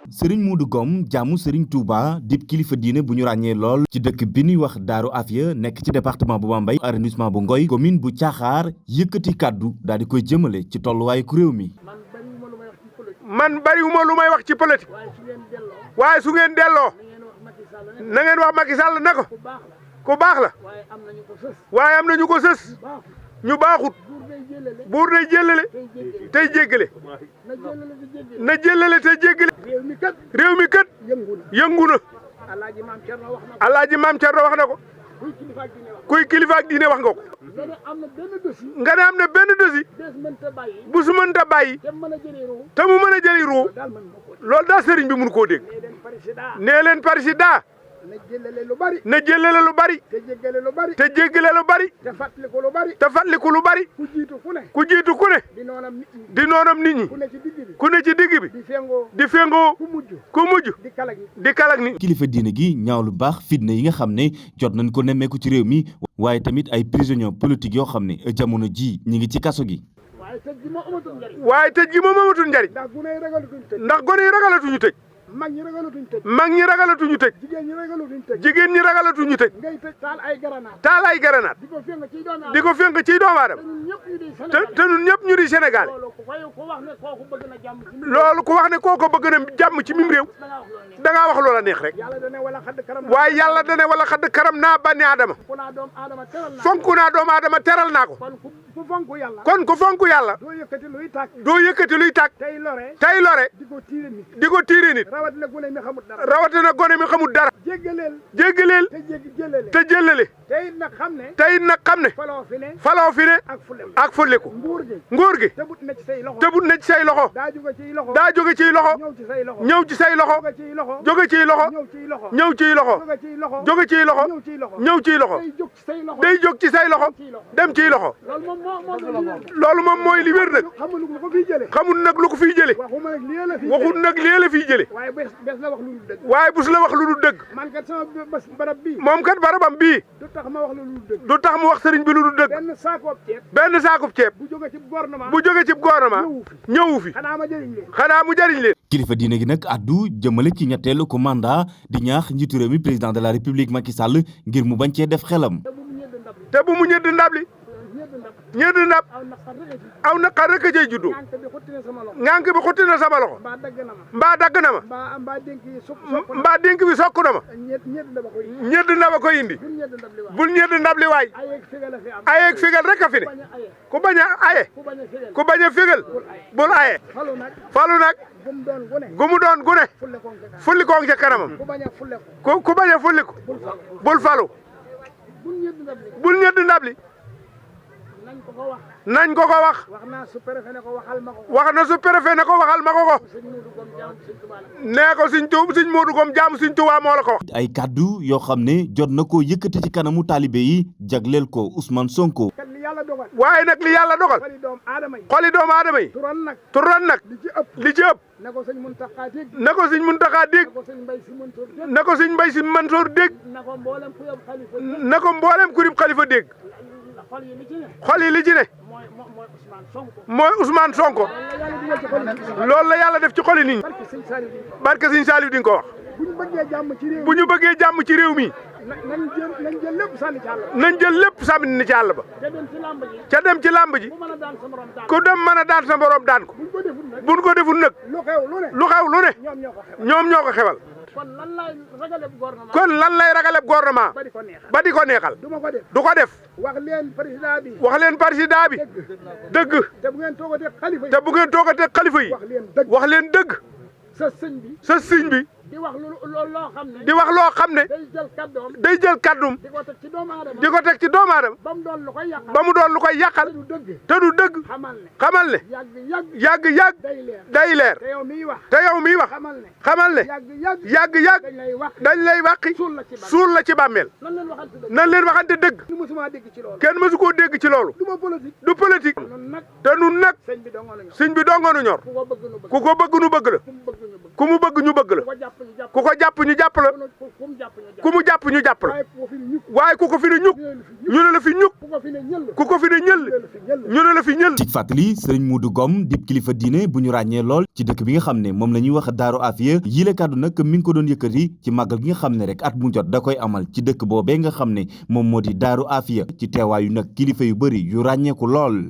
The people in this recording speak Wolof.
Serigne Modou Ngom jaamu Serigne Touba dib kilifa diine bu ñu ràññee lool ci dëkk bi ñuy wax Daaru Afia nekk ci département bu Bambey arrondissement bu Ngoy commune bu Caaxaar yëkkati kàddu daal di koy jëmale ci tolluwaayu réew mi. man bariwuma lu may wax ci politique waaye su ngeen delloo na ngeen wax Macky Sall ne ko ku baax la waaye am na ñu ko sës ñu baaxut buur day jëllale tey jéggale na jëllale tey jéggale réew mi kat yëngu na alaaji maam Cerno wax na ko kuy kilifa ak diine wax nga ko nga ne am na benn dosi bu su mënta bàyyi te mu mën a jëli ruu loolu daal sëriñ bi mun koo dégg nee leen président na jëlale lu bari na jëlale lu bari te jéggale lu bari te jéggale lu bari te fàttaliku lu bari te fàttaliku lu bari ku jiitu ku ne ku jiitu ku ne di noonam nit ñi di noonam nit ñi ku ne ci digg bi ku ne ci digg bi di fengoo ku mujj di kalag di kalak ni kilifa diine gi ñaaw lu baax fitna yi nga xam ne jot nañ ko nemmeeku ci réew mi waaye tamit ay prisonniers politiques yoo xam ne jamono ji ñi ngi ci kaso gi. waaye tëj gi moo amatul njariñ waaye tëj gi moom amatul njariñ ndax gune yi ragalatuñ tëj ndax gone yi ragalatuñu tëj mag ñi ragalatuñ tëj mag ñi ragalatuñu tëj jigéen ñi ragalatuñ tëj jigéen ñi ragalatuñu tëj ngay tëj taal ay garanaat taal ay garanaat di ko feng ciy doomu di ko fénk ciy doomu aadama te ñun ñëpp ñu di Sénégal loolu ku wax ne kooko bëgg na jàmm ci mim réew da ngaa wax loola neex rek waaye yàlla dane wala xadd karam naa bani aadama fonk naa doomu aadama teral naa ko kon ku fonk yàlla doo yëkkati luy tàkk doo yëkkati luy tàkk tey lore tey lore di ko tiire nit di ko tiire nit rawatina gune mi xamul dara rawatina gone mi xamul dara jéggaleel jéggaleel jëlale te jëllale tey nag xam ne tey nag xam ne faloo fi ne faloo fi ne ak fulem ak fulliku nguur gi tëbut na ci say loxo tëbut na ci say loxo daa jóge ciy loxo daa jóge ciy loxo ñëw ci say loxo ñëw ci say loxo jóge ciy loxo jóge ciy loxo ñëw ciy loxo ñëw ciy loxo jóge ciy loxo jóge ciy loxo ñëw ciy loxo ñëw ciy loxo day jóg ci say loxo day jóg ci say loxo dem ciy loxo loolu moom mooy li wér nag xamul lu ko fiy jële xamul nag lu ko fiy jële waxuma nag lii la fi waxul nag lii la fiy jële waaye bés la wax lu dul dëgg waaye bu su la wax lu dul dëgg man kat sama bés barab bii moom kat barabam bii du tax ma wax lu dul dëgg du tax mu wax sëriñ bi lu dul dëgg benn saakoob ceeb benn saakub ceeb bu jóge ci gouvernement bu jóge ci gouvernement ñëwu fi xanaa ma jëriñ leen xanaa mu jariñ leen kilifa diine gi nag addu jëmale ci ñetteelu ko mandat di ñaax njiitu réew mi président de la république Macky Sall ngir mu bañ cee def xelam. te bu mu ñedd ndab li ñedd ndab aw naqar rek a cay juddu ngànk bi xutti na sama loxo mbaa dagg na ma mbaa dénk bi sokk na ma ñedd ndab a koy indi bul ñedd ndab li waay ayeeg fégal rek a fi ne ku bañ a aye ku bañ a fégal bul aye falu nag gu mu doon gu ne fulli koog ca kanamam ku bañ a fulli ko bul falu bul ñedd ndab li nañ ko wax wax na su préfet ne ko waxal ma ko wax na su préfet ne ko waxal ma ko nee ko Sëñ Modou Ngom jaamu Sëñ Tuubaa moo la ko wax. ay kàddu yoo xam ne jot na ko yëkkati ci kanamu taalibe yi jagleel ko Ousmane Sonko. waaye nag li yàlla dogal xoli doomu aadama yi turan nag li ci ëpp na ko Sëñ Muntaxa dégg na ko Sëñ Muntaxa dégg na ko Sëñ Mbay Si Mansour dégg na ko mboolem kurib xalifa dégg xol yi li ci ne mooy Ousmane Sonko loolu la yàlla def ci xoli nit ñi barke Sëñ Saaliw di nga ko wax bu ñu bëggee jàmm ci réew mi nañ jël lépp sànni ci àll ba ca dem ci làmb ji ku dem mën a daan sa borom daan ko buñ ko deful nag lu xew lu ne ñoom ñoo ko xewal kon lan lay ragaleb gouvernement ba di ko neexal du ko def wax leen président bi dëgg te bu ngeen toogatee xalifa yi wax leen dëgg sa sëñ bi di wax loo xam ne day jël kàddum di ko teg ci doomu aadama ba mu doon lu koy yàqal te du dëgg xamal ne yàgg day leer te yow miy wax xamal ne yàgg dañ lay wàqi suul la ci bàmmeel nan leen waxante dëgg kenn mësu koo dégg ci loolu du politique te nun nag sëñ bi dongoonu ñor ku ko bëgg nu bëgg la ku mu bëgg ñu bëgg la ku ko jàpp ñu jàpp la ku mu jàpp ñu jàpp la waaye ku ko fi ne ñuk ñu ne la fi ñuk ku ko fi ne ñëll ñu ne la fi ñël. ci fàttali sëriñ Modou Ngom dib kilifa diine bu ñu ràññee lool ci dëkk bi nga xam ne moom la ñuy wax Daaru Afia yile kàddu nag mi ngi ko doon yëkkati ci màggal gi nga xam ne rek at mu jot da koy amal ci dëkk boobee nga xam ne moom moo di Daaru Afia ci teewaayu nag kilifa yu bëri yu ràññeeku lool.